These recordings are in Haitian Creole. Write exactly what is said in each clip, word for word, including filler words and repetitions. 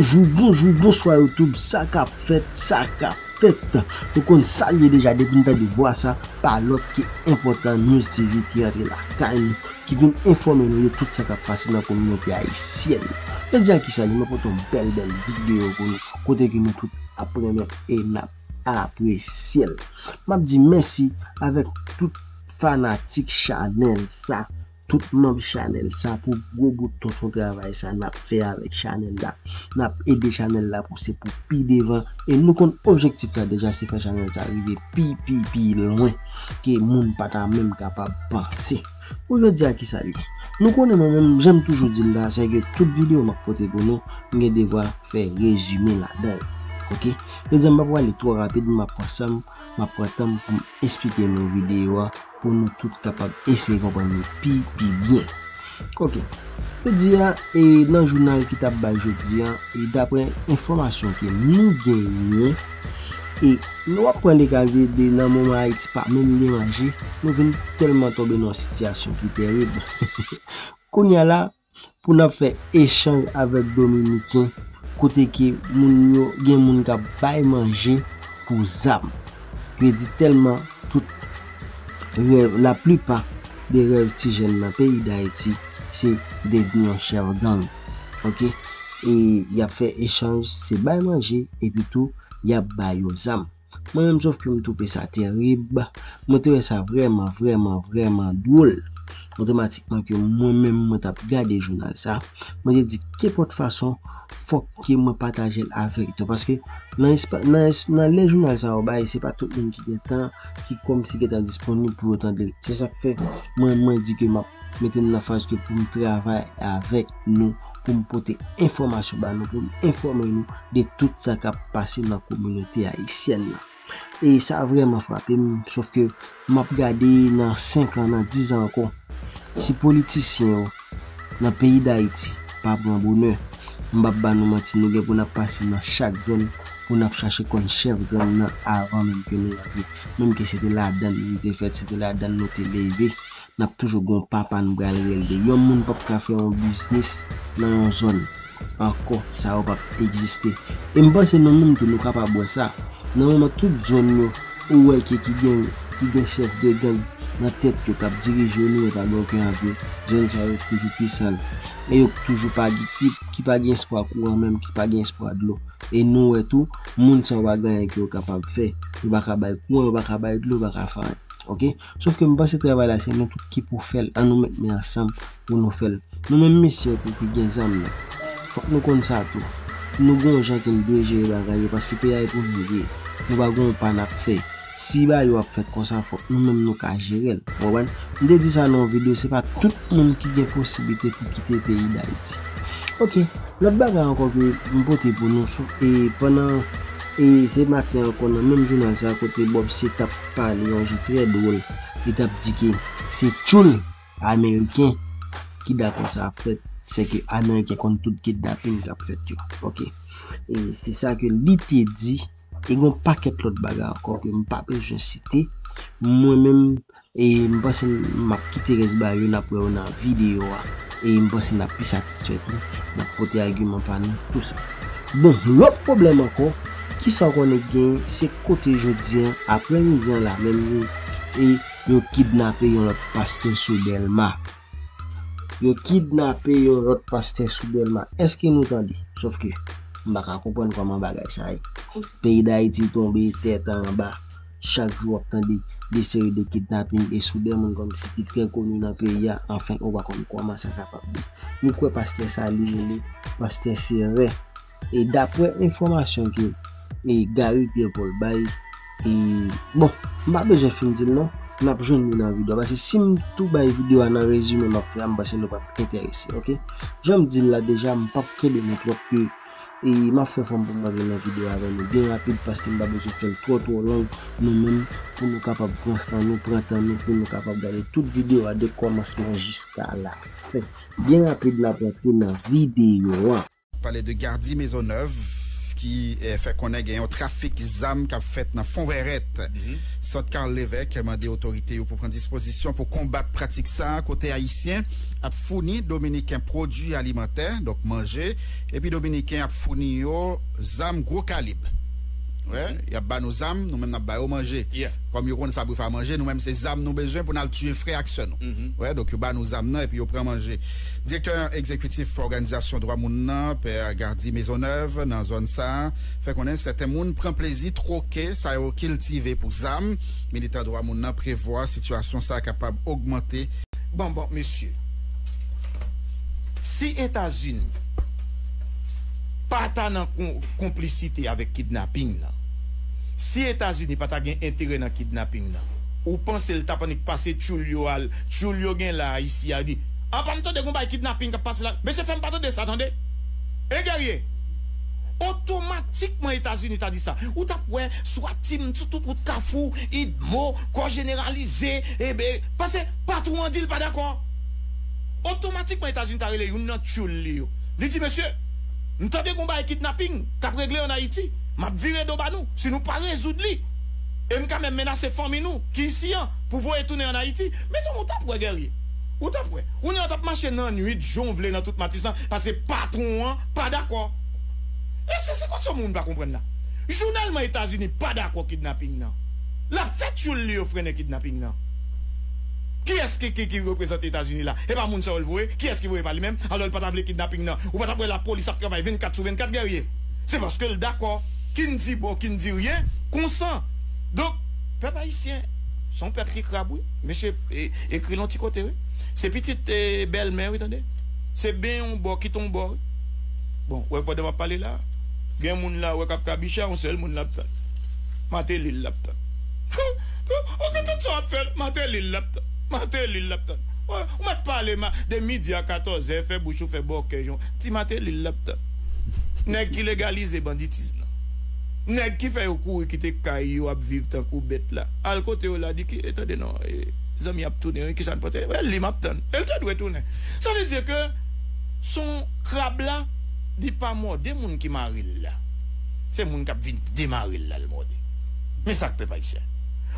Jou, bonjou, bonswa YouTube, sa k ap fèt, sa k ap fèt. Nou konn sa l ye deja, depi n tande vwa sa, pa lòt ke Enpòtan News T V ki rantre lakay nou, ki vin enfòme nou de tout sa k ap pase nan kominote ayisyèn. Jodi a ki sa li, mwen pote yon bèl, bèl videyo pou nou, kote ke nou tout ap renmen e n ap apresye l. M ap di mèsi avèk tout fanatik chanèl sa, tout manm chanèl sa pou gwo bout tonton travay sa n ap fè avèk chanèl la. N ap ede chanèl la pouse pou pi devan e nou konn objektif la deja se fè chanèl sa rive pi, pi, pi lwen ke moun pa ta menm kapab panse. Pou jodi a ki sa li? Nou konnen mwen menm, jan m toujou di l la, se ke tout videyo m ap pote pou nou, m gen devwa fè rezime ladan l. Oke? Jodi a m pa prale twò rapid, m ap pran san m, m ap pran tan m pou m esplike nou videyo a, pou nou tout kapab eseye konprann li pi, pi byen. Oke. Jodi a, e nan jounal ki t ap bay jodi a, e daprè enfòmasyon ke nou genyen, e nou ap pran le ka de nan moman Ayiti pa menm gen manje, nou vin tèlman tonbe nan yon sitiyasyon ki terib. Kounye a la, pou n ap fè echanj avèk Dominiken, kote ke moun yo, gen moun k ap bay manje pou zam. Vle di tèlman tout rèv, laplipa de rèv ti jèn nan peyi Dayiti, se devni yon chèf gang. Oke? E y ap fè echanj, se bay manje, epi tou, y ap ba yo zam. Mwen menm, sòf ke m twouve sa terib. Mwen te wè sa vrèman, vrèman, vrèman dwòl. Otomatikman ke mwen menm, mwen t ap gade jounal sa, mwen te di, kenpòt fason, fòk ke mwen pataje l avèk nou. Paske nan, espa, nan, es, nan lè jounal sa yo bay, se pa tout moun ki gen tan, ki kòmsi gentan disponib pou yo tande l. Se sa k fè mwen, mwen di ke m ap mete m nan faz ke pou m travay avèk nou, pou m pote enfòmasyon ba nou, pou m enfòme nou de tout sa k ap pase nan kominote ayisyèn nan. E sa vrèman frape m, sòf ke m ap gade nan senk an, nan diz an ankò, si politisyen yo nan peyi Dayiti pa pran bonè, m p ap ba nou manti, nou gen pou n ap pase nan chak zòn pou n ap chache konn chèf gang nan avan menm ke nou rantre. Menm ke se te ladann nou te fèt, se te ladann nou te leve, n ap toujou gen yon papa nou pral rele. Yon moun p ap ka fè yon biznis nan yon zòn ankò, sa yo p ap egziste. E m panse nou menm tou nou kapab wè sa. Nan moman tout zòn yo, ou wè ke ki gen, ki gen chèf de gang nan tèt yo k ap dirije yo, nou wè pa gen okenn avni. Zòn sa yo toujou pi sal. E yo toujou pa gen, ki, ki pa gen espwa kouran menm, ki pa gen espwa dlo. E nou wè tou, moun sa yo pa gen anyen ke yo kapab fè. Yo pa ka bay kouran, yo pa ka bay dlo, yo pa ka fè anyen. Oke? Sòf ke m panse travay la, se nou tout ki pou fè l. Ann nou met men ansanm pou nou fè l. Nou menm mesye yo tou ki gen zam nan, fòk nou konn sa tou. Nou gen yon jan ke n dwe jere bagay yo, paske peyi a e pou nou li ye. Nou pa gen yon pa n ap fè. Si bagay yo ap fèt konsa, fòk nou menm nou ka jere l. Ou konprann? M te di sa nan yon videyo, se pa tout moun ki gen posiblite pou kite peyi Dayiti. Oke, lòt bagay ankò ke m pote pou nou, sou, e pandan, e se maten ankò nan menm jounal sa kote Bob se t ap pale yon jan trè dwòl, li t ap di ke se tchoul ameriken ki dakò sa ap fèt, se ke ameriken konn tout kidnaping k ap fèt yo. Oke. E se sa ke li te di, e gen yon pakèt lòt bagay ankò ke m pa bezwen site. Mwen menm, e m panse m ap kite rès bagay yo, n ap wè yo nan videyo a. E m panse n ap pi satisfè tou, n ap pote agiman pa nou, tou sa. Bon, lòt pwoblèm ankò, kisa w konnen gen, se kote jodi a, aprèmidi an la menm, e yo kidnape yon lòt pastè sou Dèlma. Yo kidnape yon lòt pastè sou Dèlma. Èske nou tande? Sòf ke m pa ka konprann kòman bagay sa ye. Peyi Dayiti tonbe tèt anba. Chak jou w ap tande de seri de kidnaping e sou de moun kòmsi ki trè koni nan peyi a, anfen, ou pa konn kòman sa kapab ye. Nou kwè pastè sa li rele pastè Seren. E daprè enfòmasyon ke, e, Gary Pierre Paul bay, e, bon, m pa bezwen fin di l non, n ap jwenn li nan videyo a, paske si m tou bay videyo a nan rezime m ap fè a, m panse nou p ap enterese, oke? Jan m di l la deja, m p ap kenbe nou twòp ke, e, m ap fè fò m pou m rantre nan videyo a avè nou byen rapid, paske m pa bezwen fè l twò, twò long, nou menm, pou nou kapab pran san nou, pran tan nou, pou nou kapab gade tout videyo a de kòmansman jiska lafen. Byen rapid, n ap rantre nan videyo a. Palais de Gardy Maisonneuve, ki eh, fè konnen gen yon trafik zam k ap fèt nan Fon Vèrèt. Sant Karl Levèk mande otorite yo pou pran dispozisyon pou konbat pratik sa a, kote Ayisyen ap founi Dominiken pwodui alimantè, donk manje, epi Dominiken ap founi yo zam gwo kalib. Wè, y ap ba nou zam, nou menm n ap ba yo manje. Kòm yo konn sa pou fè a manje, nou menm se zam nou bezwen pou n al tiye frè ak sè nou. Wè, donk yo ba nou zam nan epi yo pran manje. Direktè egzekitif òganizasyon dwa moun nan, Pè Gardy Maisonneuve, nan zòn sa a, fè konnen sèten moun pran plezi twoke sa yo kiltive pou zam. Militan dwa moun nan prevwa sitiyasyon sa a kapab ogmante. Bon, bon, mesye. Si Etazini pa ta nan kon- konplisite avèk kidnaping nan, si Etazini pa ta gen enterè nan kidnaping nan, ou panse l t ap annik pase tchoul yo al, tchoul yo gen la isi a di, apa m tande gon bay kidnaping k ap pase la? Mesye, fè m pa tande sa, tande. E Guerrier, otomatikman Etazini ta di sa. Ou t ap wè Swatim sou tout wout Kafou, Idmo, kò jeneralize, ebe, paske patwon an di l pa dakò. Otomatikman Etazini ta rele youn nan tchoul li yo. Li di, mesye, m tande gon bagay kidnaping k ap regle ann Ayiti. M ap vire do ba nou si nou pa rezoud li. E m ka menm menase fanmi nou ki isi an pou voye tounen ann Ayiti. Mezanmi, ou t ap wè, Guerrier. Ou t ap wè. Kounye a w t ap mache nan nwit, jan w vle, nan tout Matisan, paske patwon an pa dakò. E se, se kòman moun pa konprann la. Jounèlman Etazini pa dakò kidnaping nan. L ap fè tchoul li yo frennen kidnaping nan. Kiyès ki, ki, ki reprezante Etazini la? E pa moun sa yo l voye? Kiyès ki voye pa li menm? Alò l pa ta vle kidnaping nan. Ou pa t ap wè lapolis ap travay vennkat sou vennkat, Guerrier. Se paske l dakò. Ki n di bon, ki n di ryen, konsa. Donk, pèp ayisyen, se yon pèp ki krab, wi. Mesye, e, ekri l yon ti kote, wi. Se pitit, e, bèlmè, wi, tande. Se ben yon bò, kite yon bò, wi. Bon, wè, pandan m ap pale la, gen moun la, wè, k ap kabiche a, yon sèl moun l ap tann. Matelil l ap tann. Ou gen tout sa w ap fè, Matelil l ap tann. Matelil l ap tann. Ou, ou mèt pale ma, de midi a katòzè, fè bouch ou fè bòkè, yon ti Matelil l ap tann. Nèg ki legalize banditis nan. Nèg ki fè yo kouri kite kay yo ap viv tankou bèt la. Al kote yo la, di ki, e, tande non, e, zanmi ap tounen, wi, kisa n pote? Wè, li m ap tann. E l te dwe tounen. Sa vle di ke se yon krab la, li pa mòde moun ki mare l la. Se moun k ap vin demare l la l mòde. Men sa k pèp ayisyen.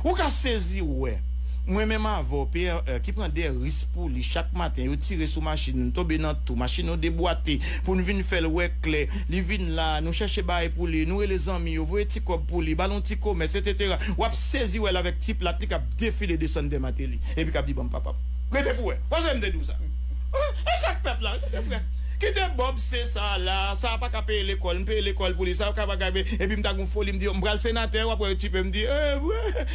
Ou ka sezi wè. Mwen menm avè w, P R, ki pran de risk pou li chak maten, yo tire sou machin, n tonbe nan tou, machin nou debwate, pou n vin fè l wè klè. Li vin la, nou chèche bagay pou li, nou rele zanmi yo, voye ti kòb pou li, ba l yon ti komès, etsetera. W ap sezi wè l avèk ti plat li k ap defile desann dè Matelil, epi k ap di, "Ban m papa m." Rete pou wè. Panse m te di w sa. E sa k pèp la, rete frè. Kite Bob se sa la, sa pa ka peye lekòl, m peye lekòl pou li, sa ka pa ka peye, epi m ta gon foli, m di, "M pral senatè," w ap wè yo tchipe, m di, "E, vre,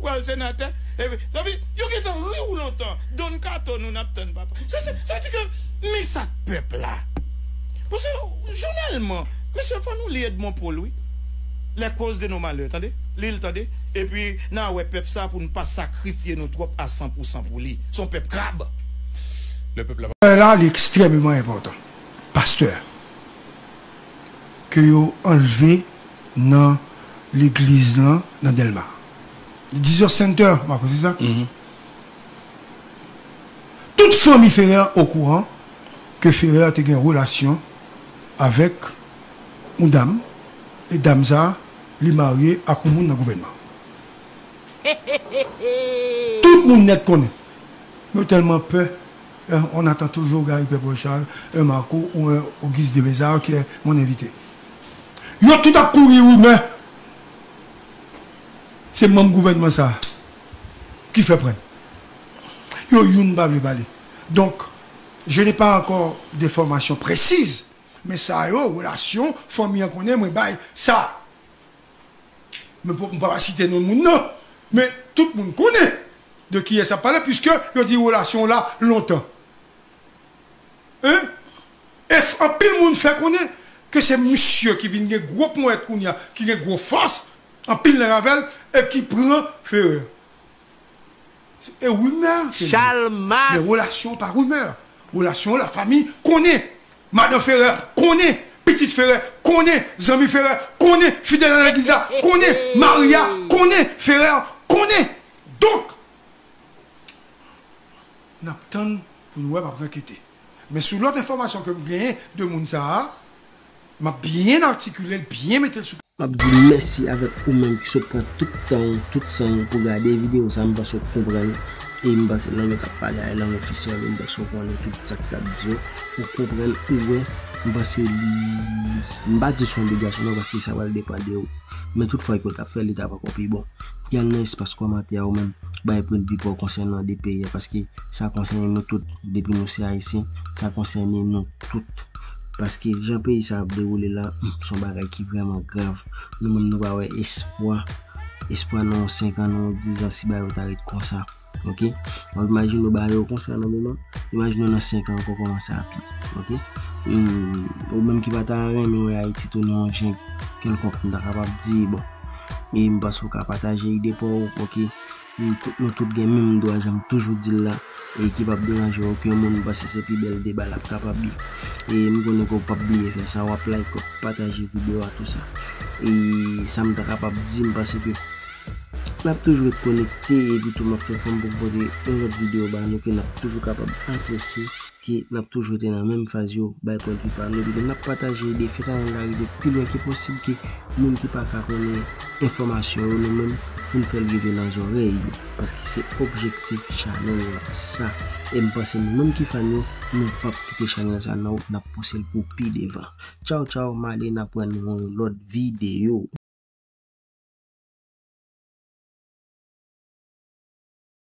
pral senatè." Epi, sa vle, yo gentan ri w lontan. Donn kato nou n ap tann, papa. Se, se, sa vle di ke, men sa k pèp la. Paske, jounèlman, mesye, fò nou li Edmond Paul, wi. Les causes de nos malheurs, tande? Li l, tande? Epi, n a wè pèp sa pou n pa sakrifye nou twòp a san pou san pou li. Se yon pèp krab. Le pèp la. Bagay la, li ekstrèmeman enpòtan. Pastè ke yo anlve nan legliz lan nan Dèlma. Divorce Center, Marco, se sa? Tout fanmi Ferrer okouran ke Ferrer te gen relasyon avèk yon dam, e dam sa, li marye ak yon moun nan gouvènman. Tout moun nèt konnen. Men yo tèlman pè. Euh, on attend toujours Gary Pèpol Charles, un Marco ou un Auguste de Bézard qui est mon invité. Yo tout ap kouri rimè. Se manm gouvènman sa ki fè prann. Yo youn pa vle pale. Donk, je n'ai pas encore d'informations précises, men sa yo, relasyon, fanmi an konnen, mwen bay sa. Men pou, m pa site non moun nan, men tout moun konnen de kiyès ap pale, piske yo di relasyon la lontan. Hein? E f-, anpil moun fè konnen ke se misye ki vin gen gwo ponyèt kounye a, ki gen gwo fòs, anpil nèg avè l, e ki pran Ferrer. E rimè ke li ye. Chalmas. Men relasyon pa rimè. Relasyon lafanmi konnen. Madan Ferrer konnen. Pitit Ferrer konnen. Zanmi Ferrer konnen. Fidèl nan legliz la konnen. Mari a konnen. Ferrer konnen. Donk, n ap tann pou n wè, p ap rankete. Men sou lòt enfòmasyon ke m genyen de moun sa a, M ap byen atikile l, byen mete l sou. M ap di mèsi avèk ou menm ki sot pran tout tan w, tout san w pou gade videyo sa. M panse w konprann. E m panse lang yo k ap pale a, lang ofisyèl yo, m panse w konnen tout sa k t ap di yo. Ou konprann, ou wè. M panse li, m pa di se yon obligasyon non, paske sa pral depann de ou. Men tout fwa ke w t ap fè, li t ap ankò pi bon. Ki al nan espas kòmantè a ou menm, bay pwennvi pa w konsènan de peyi a, paske sa konsène nou tout. Depi nou se Ayisyen, sa konsène nou tout. Paske jan peyi sa ap dewoule la, hmm, se yon bagay ki vrèman grav. Nou menm nou pa wè espwa. Espwa nan yon senk an, nan yon diz an, si bagay yo ta ret konsa. Ok? W ap imajine w bagay yo konsa nan moman. Imajine w nan senk an ankò kòman sa ap ye. Ok? Hmm, ou menm ki pa ta renmen wè Ayiti tounen yon jeng kèlkonk, m ta kapab di, bon. E m panse w ka pataje ide pa w, ok? Nou tout, nou tout gen menm dwa, jan m toujou di l la, e ki p ap deranje okenn moun, m panse se pi bèl deba l ap kapab ye. E m konnen ke w p ap bliye fè sa, w ap like, w ap pataje videyo a, tou sa. E sa m ta kapab di, m panse ke n ap toujou ret konekte, epi tou m ap fè fòm pou m pote yon lòt videyo ba nou ke n ap toujou kapab apresye, ke n ap toujou rete nan menm faz yo, bay pwennvi pa nou, epi tou n ap pataje ide, fè chanèl la rive pi lwen ke posib, ke moun ki pa ka konnen enfòmasyon yo, nou menm, pou n fè l rive nan zòrèy yo. Paske se objektif chanèl la, sa. E m panse nou menm ki fan yo, nou p ap kite chanèl sa nan wout, n ap pouse l pou pi devan. Tchaw, tchaw, m ale, n ap wè nou yon lòt videyo.